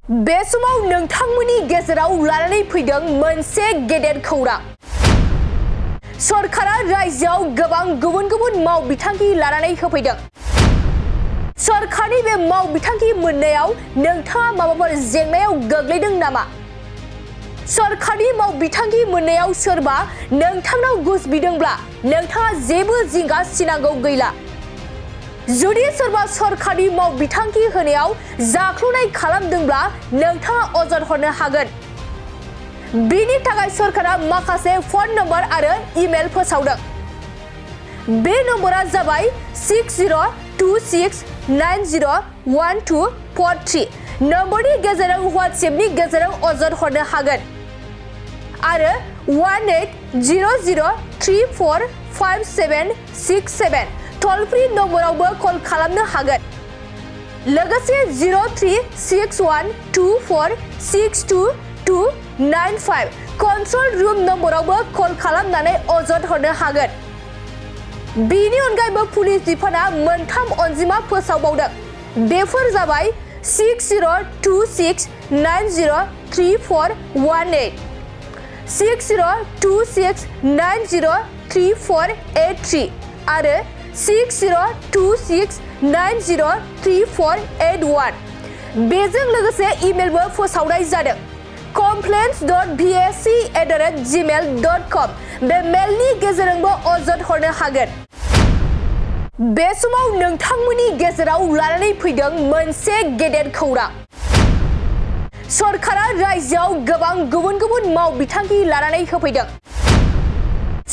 बे समाव नोंथांमोननि गेजेराव लानानै फैदों मोनसे गेदेर खौरां। सरकारा रायजोआव गोबां गुबुन गुबुन मावबिथांखि लानानै होफैदों। सरकारनि बे मावबिथांखि मोननायाव नोंथाङा माबाफोर जेंनायाव गोग्लैदों नामा? सरकारनि मावबिथांखि मोननायाव सोरबा नोंथांनाव घुस बिदोंब्ला नोंथाङा जेबो जिंगा सिनांगौ गैला। जुदि सोरबा सरकारनि मावबिथांखि होनायाव जाख्ल'नाय खालामदोंब्ला नोंथाङा अजद हरनो हागोन। बेनि थाखाय सरकारा माखासे फन नम्बर आरो इमेल फोसावदों। बे नम्बरा जाबाय 6026901243 नम्बरनि गेजेरजों WhatsAppनि गेजेरजों अजद हरनो हागोन आरो 1800345767 टल फ्री नम्बरावबो कल खालामनो हागोन। लोगोसे 036124629295 कन्ट्रोल रुम नम्बरावबो कल खालामनानै अजद हरनो हागोन। बेनि अनगायैबो पुलिस बिफाना मोनथाम अनजिमा फोसावबावदों। बेफोर जाबाय 6026903418 6026903483 आरो 6026903481 बेजों लोगोसे इमेलबो फोसावनाय जादों। complaints.bsc@gmail.com बे मेलनि गेजेरजोंबो अजद हरनो हागोन। बे समाव नोंथांमोननि गेजेराव लानानै फैदों मोनसे गेदेर खौरां। सरकारा रायजोआव गोबां गुबुन गुबुन मावबिथांखि लानानै होफैदों।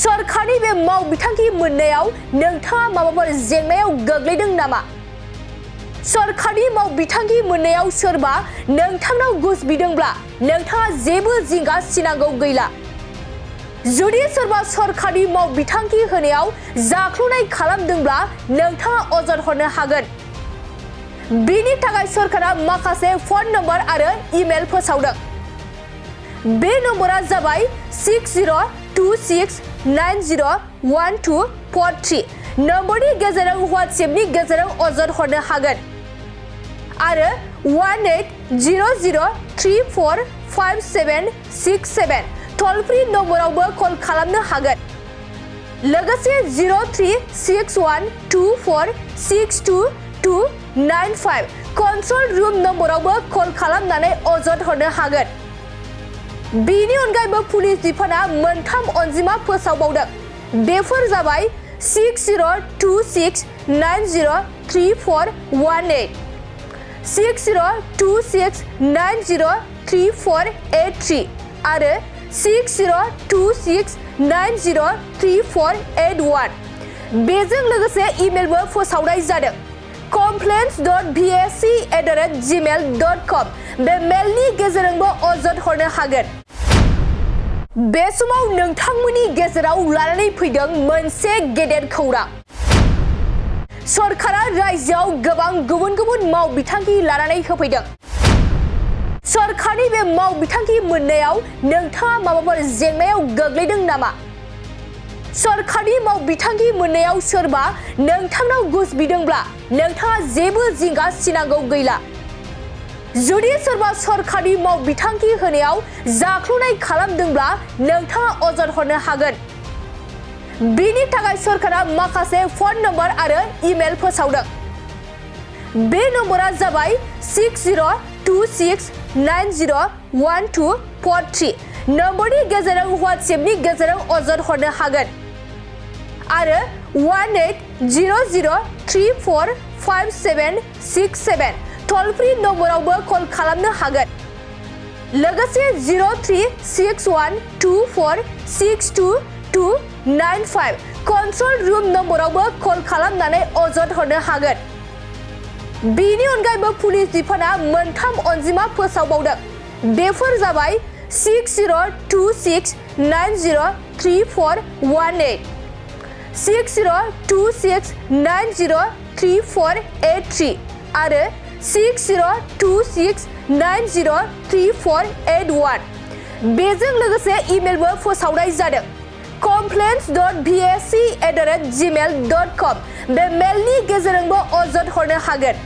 सरकारनि बे मावबिथांखि मोननायाव नोंथाङा माबाफोर जेंनायाव गोग्लैदों नामा? सरकारनि मावबिथांखि मोननायाव सोरबा नोंथांनाव घुस बिदोंब्ला नोंथाङा जेबो जिंगा सिनांगौ गैला। जुदि सोरबा सरकारनि मावबिथांखि होनायाव जाख्ल'नाय खालामदोंब्ला नोंथाङा अजद हरनो हागोन। बेनि थाखाय सरकारा माखासे फन नम्बर आरो इमेल फोसावदों। बे नम्बरा जाबाय 6026901243 नम्बरनि गेजेरजों WhatsAppनि गेजेरजों अजद हरनो हागोन आरो 1800345767 टल फ्री नम्बरावबो कल खालामनो हागोन। लोगोसे 036124629295 कन्ट्रोल रुम नम्बरावबो कल खालामनानै अजद हरनो हागोन। बेनि अनगायैबो पुलिस बिफाना मोनथाम अनजिमा फोसावबावदों। बेफोर जाबाय 6026903418 6026903483 आरो 6026903481 बेजों लोगोसे इमेलबो फोसावनाय जादों। complaints.bsc@gmail.com बे मेलनि गेजेरजोंबो अजद हरनो हागोन। बे समाव नोंथांमोननि गेजेराव लानानै फैदों मोनसे गेदेर खौरां। सरकारा रायजोआव गोबां गुबुन गुबुन मावबिथांखि लानानै होफैदों। सरकारनि बे मावबिथांखि मोननायाव नोंथाङा माबाफोर जेंनायाव गोग्लैदों नामा? सरकारनि मावबिथांखि मोननायाव सोरबा नोंथांनाव घुस बिदोंब्ला नोंथाङा जेबो जिंगा सिनांगौ गैला। जुदि सोरबा सरकारनि मावबिथांखि होनायाव जाख्ल'नाय खालामदोंब्ला नोंथाङा अजद हरनो हागोन। बेनि थाखाय सरकारा माखासे फन नम्बर आरो इमेल फोसावदों। बे नम्बरा जाबाय 6026901243 नम्बरनि गेजेरजों WhatsAppनि गेजेरजों अजद हरनो हागोन आरो 1800345767 टल फ्री नम्बरावबो कल खालामनो हागोन। लोगोसे 036124629295 कन्ट्रोल रुम नम्बरावबो कल खालामनानै अजद हरनो हागोन। बेनि अनगायैबो पुलिस बिफाना मोनथाम अनजिमा फोसावबावदों। बेफोर जाबाय 6026903418 6026903483 आरो 6026903481 बेजों लोगोसे इमेलबो फोसावनाय जादों। complaints.bsc@gmail.com बे मेलनि गेजेरजोंबो अजद हरनो हागोन।